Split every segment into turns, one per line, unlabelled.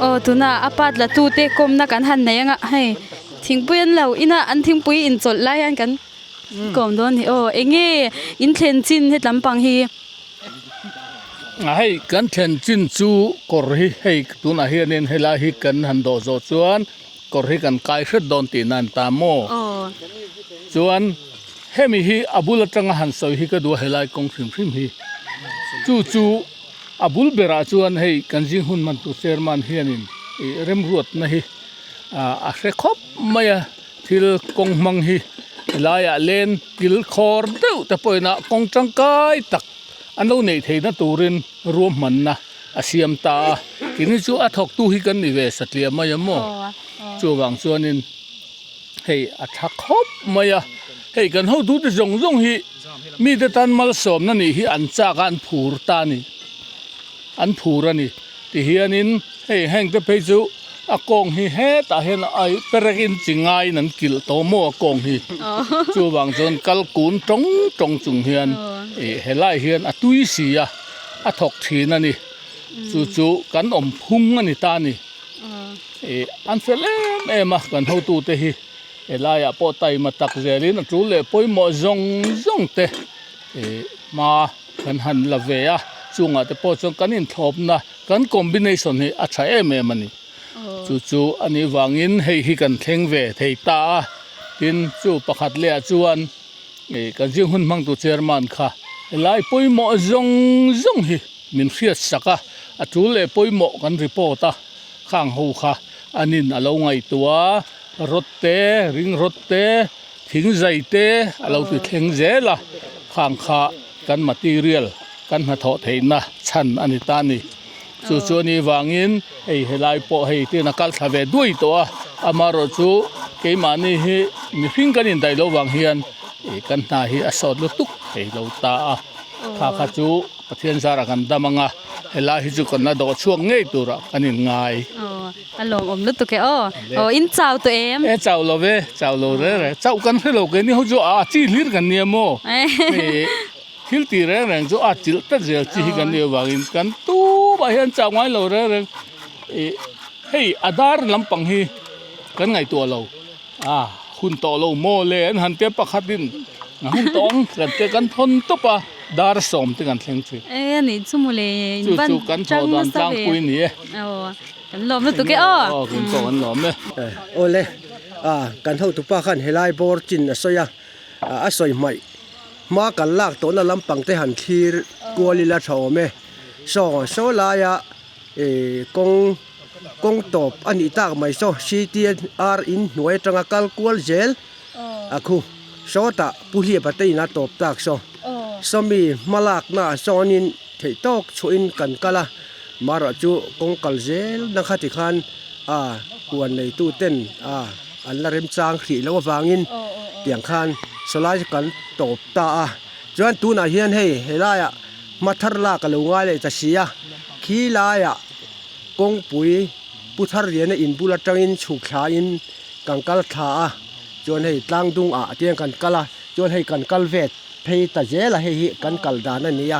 Aw tuna a part la tu te kawmna kan han nei anga hei thingpui an lo in a an thingpui inchawlh lai hian kan kawm dawn a ni aw eng nge in thlen chin hetlam pang hi.
A hei kan thlen chin chu kawr hi hei tunah hianin helai hi kan han dawh zawh chuan kawr hi kan kai hret dawn tihna a ni ta maw chuan hemi hi a bul atanga han sawi hi ka duh a helai kawng hrim hrim hi chu chu a bul berah chuan hei kan zing hun hman tur chairman hianin ih remruatna hi ah a hre khawp mai a thil kawng hmang hi helaiah len kil khawr deuh te pawhin a kawng tangkai tak an lo neih theihna turin ruahmanna a siam ta a keini chu a thawktu hi kan ni ve satliah mai a maw chuvang chuanin hei a tha khawp mai a hei kan hotute zawng zawng hi mite tan malsawmna nih hi an chak a an phur ta a ni an phur a ni tihianin hei heng te phei chu a kawng hi hetah hian a perek in chi ngaiin an kilh tawh maw a kawng hi chuvang chuan kal kun tawng tawng chung hian ih helai hian a tui si a a thawk thin a ni chu chu kan awm phung a ni ta a ni ih an fel em em a kan hotute hi helaiah pawh taima tak zelin a tul leh pawimawh zawng zawng te ih hma kan han la ve a chungah te pawh chuan kan inthlawpna kan combination hi a tha em em a ni chu chu a nih vangin hei hi kan thleng ve thei ta a tin chu pakhat leh ah chuan ih kan zing hun hmang tu chairman kha helai pawimawh zawng zawng hi min hriat sak a a tul leh pawimawh kan report a khang ho kha an in a lo ngaihtuah a rawt te ring rawt te thing zai te a lo ti thleng zel a khang kha kan material kan hnathawh theihna chhan a ni ta a ni. Chu chu a nih vangin hei helai pawh hei tin a kal thla ve duai tawh a, amaherawh chu keimahni hi mihring kan indaih loh vang hian ih kan hna hi a sawt lutuk thei lo ta a, kha kha chu Pathian zarah kan dam ang a, helai hi chu kan la dawh chhuak ngei turah kan inngai.
A lawmawm lutuk e aw. Aw in chau tawh em?
E chau lo ve, chau lo reng reng. Chauh kan hre lo keini ho chu a chi hlir kan nia maw? Hei thil tih reng reng chu a chilh ta zel chi hi kan nih avangin kan tumah hian chau ngai lo reng reng. Ih hei a dar lampang hi kan ngaihtuah lo. A hun tawh lo maw le an han tia pakhatin a hun tawh ang kan tia kan thawn tawp a dar sawm te kan thleng thin.
E a nih chu mawle in van
chu chu kan
chang
thawh dan
nasa ve.
tlangpui a ni e.
Aw kan lawm lutuk e aw.
Aw kan pawh kan lawm e.
Awle a kan hotupa khan helai bawr chin a sawi a a sawi hmaih hma kan lak tawhna lampang te han thlir kual ila tha awm e saw saw laia ih kawng Kawng tawp a nih tak mai saw CTR in hnuai atanga kal kual zel a khu sawtah Pu Hliapa te in a tawp tak saw sawmi hmalakna ah sawnin theih tawk chhuahin kan kal a marawh chu kawng kal zel na kha tikhan a huan neitu ten a an la remchang hrih loh avangin tiang khan sawlai chu kan tawp ta a chuan tunah hian hei helaiah hma thar lak a lo ngai leh ta si a khi laiah. Kawngpui pu thar liana in bul atangin chhuk thlain kan kal thla a, chuan hei tlang dung ah tiang kan kal a, chuan hei kan kal ve phei ta zel a, hei hi kan kal dan a ni a,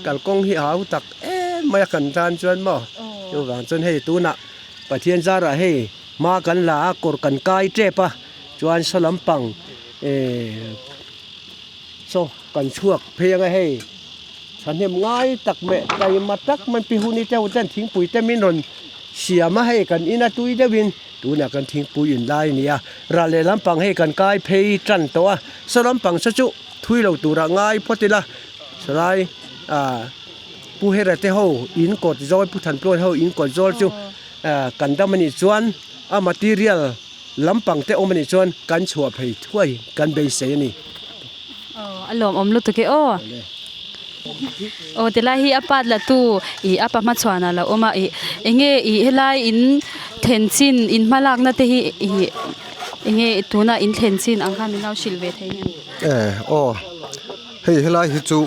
kalkawng hi a hau tak em mai a kan tan chuan maw chuvang chuan hei tunah Pathian zarah hei hma kan la a kawr kan kai tep a, chuan saw lampang ehh saw kan chhuak phei anga hei. Thahnem ngai tak meh taima tak mai pi hun i deuh ten thingpui te min rawn siam a hei kan in a tui deuhin tunah kan thingpui in lai a ni a ral leh lampang hei kan kai phei tan tawh a saw lampang saw chu thui lo turah ngai phawt ila sawlai ah pu hera te ho in kawt zawl pu thanpuan ho in kawt zawl chu ah kan dam a nih chuan a material lampang te awm a nih chuan kan chhuah phei thuai kan beisei a ni.
Aw a lawmawm lutuk e aw. Aw tilai hi a part la tu ih a pa hmachhuan a lo awm a ih enge ih helai in thlen chin in hma lakna te hi ih enge tuna in thlen chin ang khan min lo hrilh ve thei em?
E aw hei helai hi chu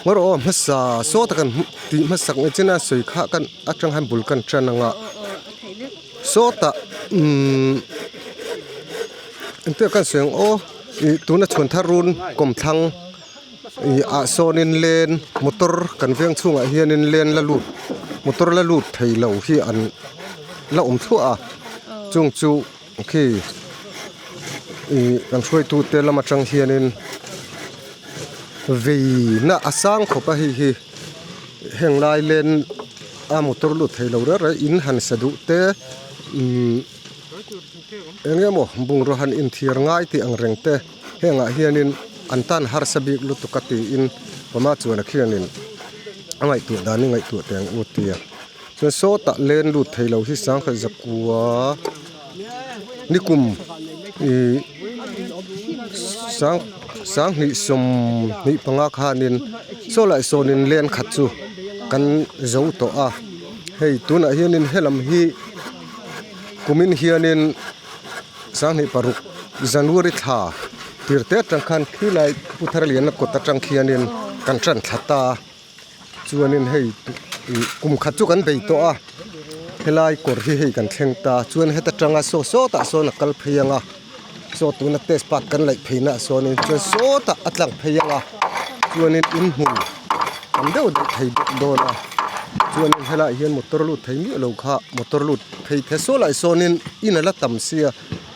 ngawr aw hmasa sawta kan tih hmasak ang chin a sawi kha kan atang khan bul kan tan ang a sawtah umm engtiang kan sawi ang aw. Ih tuna chhuan thar run kawmthlang ih ah sawnin len motor kan veng chhungah hianin len la lut. motor la lut thei lo hi an la awm thluah a chung chu khi ih kan hruaitute lam atang hianin veina a sang khawp a hei hi heng lai len a motor lut thei lo reuh reuh in han sa duh te umm eng emaw bungraw han inthiar ngai tih ang reng te hengah hianin an tan harsa bik lutuk a tiin pama chuan a khianin a ngaihtuah dan hi ngaihtuah teh ang u tia chuan sawtah len lut thei lo hi sangkhat zakua nikum ih sang sanghnih sawmhnih panga khanin saw lah sawnin len khat chu kan zo tawh a hei tunah hianin helam hi. Kumin hianin 2006 January thla tir te atang khan khilai Pu Tharliana kawt atang khianin kan tan thla ta a, chuanin hei ih kum khat chu kan bei tawh a, helai kawr hi hei kan thleng ta chuan heta tanga saw sawtah sawn a kal phei ang a, saw tuna test path kan laih pheina ah sawnin chuan sawtah a tlang phei ang a, chuanin inhmun tam deuh deuh thei bawk dawn a, chuanin helaiah hian motor lut thei miah lo kha motor lut phei the saw lai sawnin in a la tam sia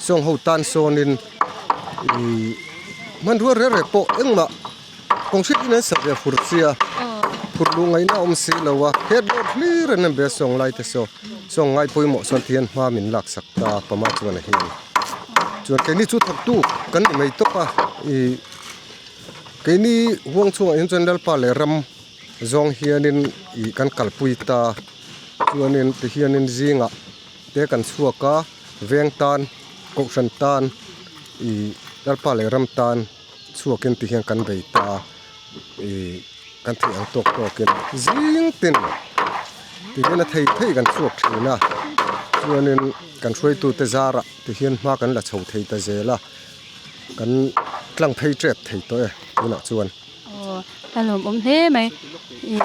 sawng ho tan sawnin ihh hmanrua reng reng pawh engmah kawng hriat in an sa ve fur sia phur luh ngaihna a awm si lo a head load hlir an en ve a sawng lai te saw sawng ngai pawimawh sawn ti hian hma min lak sak ta pama chuan a hian chuan keini chu thawktu kan ni mai tawp a ihh keini huang chhungah hian chuan Lalpa leh ram zawng hianin ih kan kalpui ta. Chuanin tihianin zingah te kan chhuak a veng tan kohhran tan ih Lalpa leh ram tan chhuakin tihian kan bei ta ih kan theih ang tawk tawkin zing tin tihian a thei thei kan chhuak thin a chuanin kan hruaitute zarah tihian hma kan la chho thei ta zel a kan tlang phei tep thei tawh e tunah chuan.
Aw a lawmawm hle mai ih.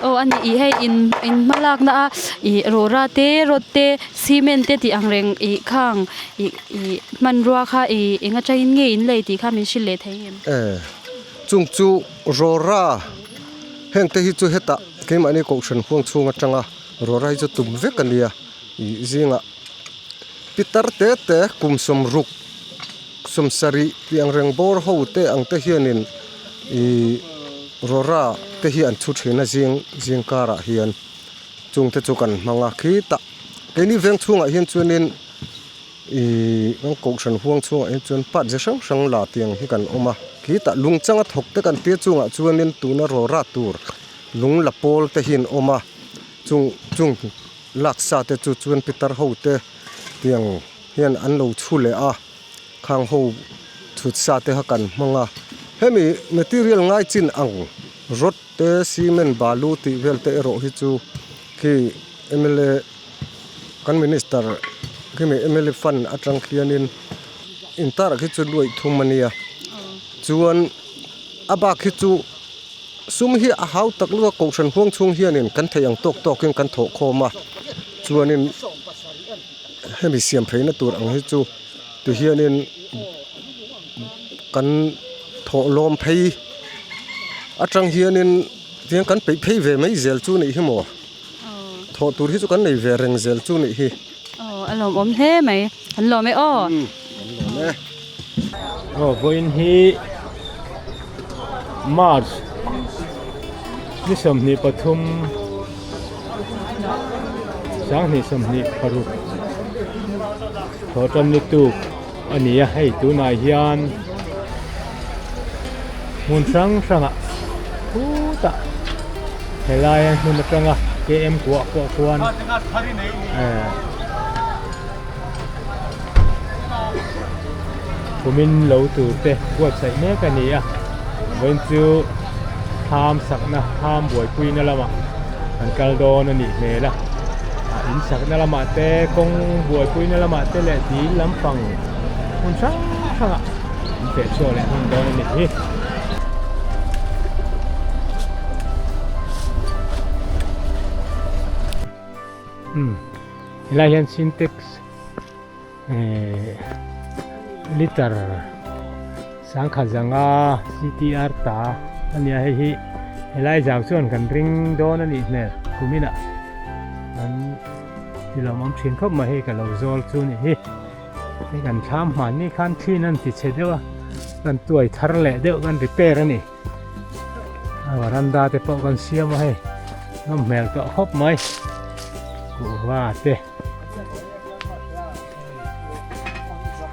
Aw a ni ih hei in in hma lakna a ih rawra te rod te cement te tih ang reng ih khang ih ih hmanrua kha ih eng atangin nge in lei tih kha min hrilh leh thei em?
Chung chu rawra. Heng te hi chu hetah keimahni kohhran huang chhung atanga rawra hi chu tum vek a nia ih zingah pitar te te kum sawmruk sawmsarih tih ang reng bawr ho te ang te hianin ih rawra te hi an chhu thin a zing zing karah hian chung te chu kan hmang a khitah keini veng chhungah hian chuanin. Ihh kan kohhran huang chhungah hian chuan part ze hrang hrang la tiang hi kan awm a khitah lung changa thawk te kan tir chungah chuanin tuna rawra tur lung la pawl te hi an awm a chung chung laksa te chu chuan pitar ho te tiang hian an lo chhu leh a khang ho chhut sa te kha kan hmang a hemi material ngai chin ang rod te cement balu tih vel te erawh hi chu khi M_L_A. Kan minister khimi mla fund atang khianin intar khi chu nuaih thum a nia chuan a bak hi chu sum hi a hau tak luak kohhran huang chhung hianin kan theih ang tawk tawkin kan thawh khawm a chuanin hemi siam pheina tur ang hi chu tihianin kan thawh lawm phei atang hianin tiang kan peih phei ve mai zel chu nih hi maw. Thawh tur hi chu kan nei ve reng zel chu nih hi.
Aw a lawmawm hle mai. An lawm e aw.
An lawm e.
Aw vawiin hi March ni 23 2026 thawhtan ni tuk a ni a hei tunah hian hmun hrang hrangah khutah helaia hmun atanga km kuah pawh khuan eh kumin lo tur te buatsaih mek a ni a vawiin chu thlam sakna thlam buaipuina lamah an kal dawn a nih hmel a in sakna lamah te kawng buaipuina lamah te leh dil lampang hmun hrang hrangah an feh chhuak leh hman dawn a nih hi. Umm helai hian sintex ehh liter sangkhat zanga ctr ta a nia hei hi helai zau chuan kan ring dawn a nih hmel kuminah an ti lawmawm thin khawp mai hei ka lo zawl chu a nih hi. Hei kan thlam hmanni khan thliin an ti chhe deuh a kan tuai thar leh deuh kan repair a ni a varanda te pawh kan siam a hei nawm hmel tawh khawp mai kuhva te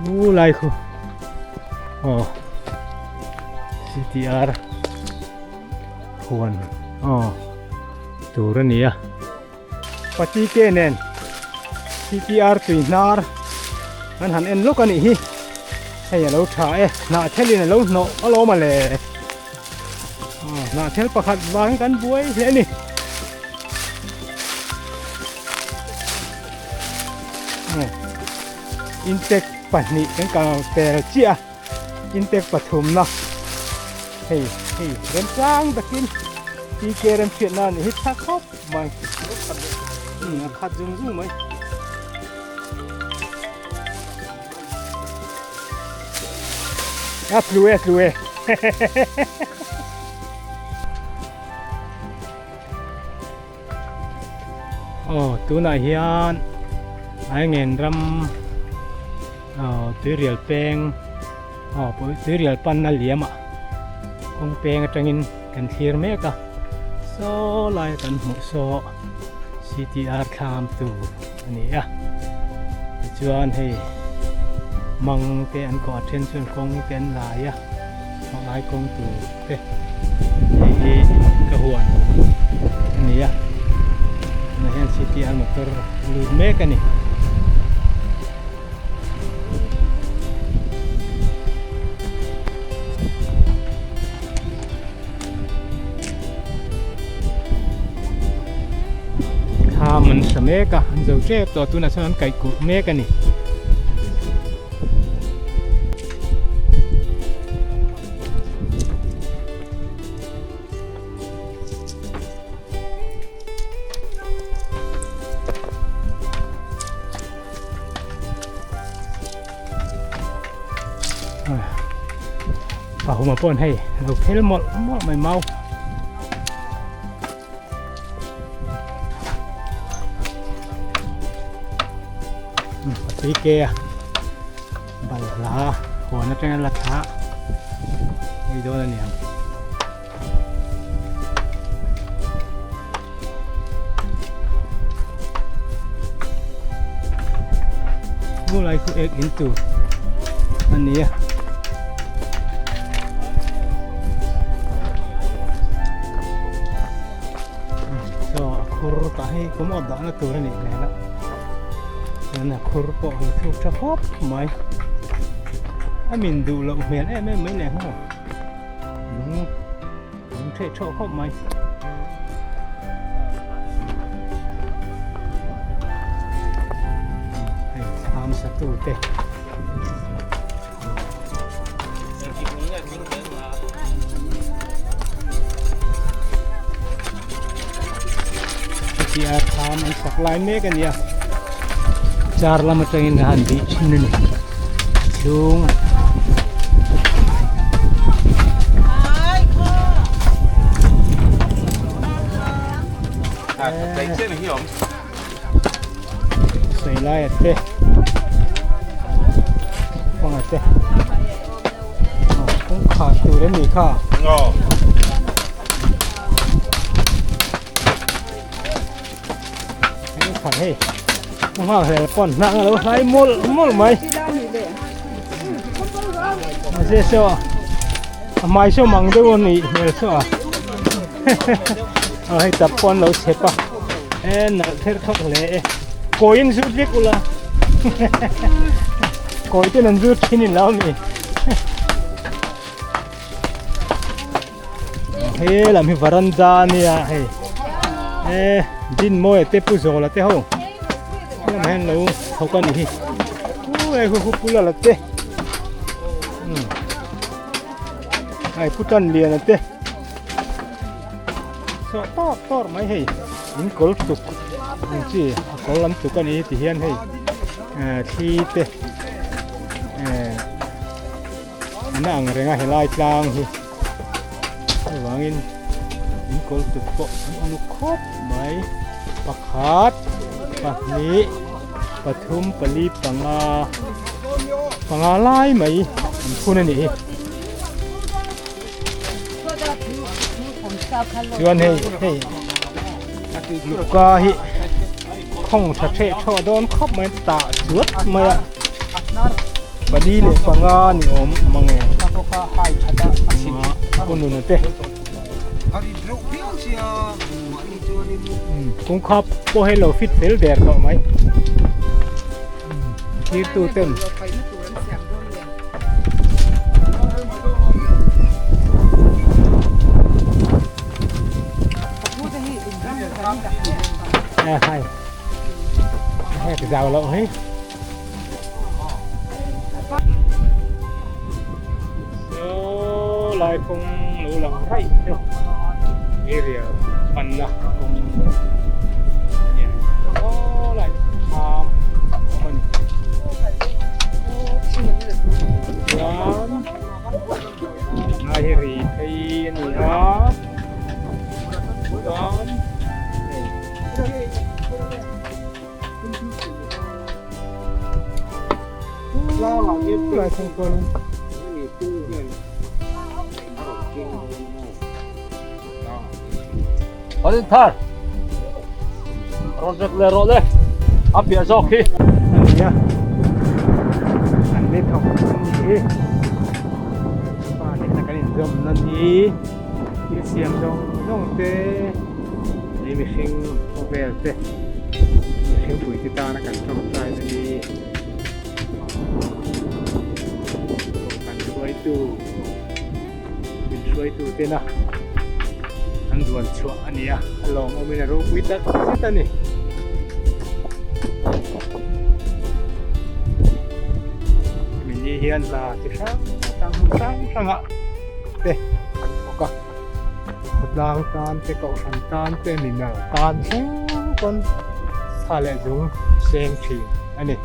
u lai khu aw ctr huan aw tur a ni a. Patike nen CTR tui hnar an han en lawk a nih hi hei a lo tha e hnah thel in a lo hnawh alawm a le hnah thel pakhat vang kan buai hle a ni. Intake pahnih kan kal pel chiah a. Intake pathumna hei hei remchang takin TK remhriatna a nih hi tha khawp mai umm a khat zung zung mai. A tlu e a tlu e Aw tunah hian Aingen ram aw tuirial peng aw tuirial panna liamah kawng peng atangin kan thlir mek a saw lai kan hmuh saw ctr thlam tur a ni a tichuan hei mang te an kawh a then chuan kawng te an lai a. Hmangai kawng tur te hei hi ka huan a ni a tunah hian city a motor lut mek a ni. Thlam an sa mek a an zo tep tawh a tunah chuan an kaih kulh mek a ni. Pahuma paw'n hei lo phel mawlh mawlh mai mau. Patui ke a balhla huan atanga la thla ei dawn a ni ang. Hmulai khu ek in tur a ni a. Saw a khur tah hi kum awt dahna tur a nih hmel a chuan a khur pawh hi thluk tha khawp mai a min duh loh hmel em em mai leh nghal lung lung theh thawh khawp mai. Hei thlam satu te. Hetia thlam an sak lai mek a nia char lam atangin a han bih thin a ni chhung Sawi lai a te kawng a te kawngkhar tur a nih kha kawngkhar hei kawngkhar hel pawn hnah ang a lo hlai mawlh mawlh mai mahse saw a hmai saw mang deuh a nih hmel saw a. Aw hei tap pawh an lo chep a e nalh ther thawk hle e kawiin zut vek ula kawi ten an zut thin in lo mi he lam hi varanda ania hei e din mawi te pu zawla te ho lam hian lo thawk a ni hi u hei hu hu pula la te Hei pu tan lian a te sawh tawr tawr mai hei in kawl tuk. Ang chi a kawr lam tuk a ni ti hian hei thli te an ang reng a helai tlang hi chuvangin in kawl tuk pawh an uluk khawp mai pakhat pahnih pathum pali panga panga lai mai an phun a nih hi. Chuan hei hei luka hi khawng tha theh thawh dawn khawp mai tah chuat mai a pali leh panga ni awm mang e a nuna te kawngkhar pawh hei lo fit fel der tawh mai thirtu ten. Hai hek zau loh hi saw lai kawng lo lang raih te area panna kawng ania saw lai thlam a awm a ni chuan lai hi ri phei a ni a chuan hei lai thang chuan
Parin thar rawn rek leh rawh le a piah zawk hi
a ni a an ni thawk an ni hi pa nena kan inzawmna ni thil siam zawng zawng te lei mihring khawvel te mihring pui te tana kan tawngtai na ni kan hruaitu min hruaitu tena an duan chhuah a ni a a lawmawmin a ropui tak zet a ni. Hemi ni hian hla chi hrang hrang hmun hrang hrangah te an thawk a khawtlang tan te kohhran tan te mimal tan thleng pawn thla leh zung seng thin a ni.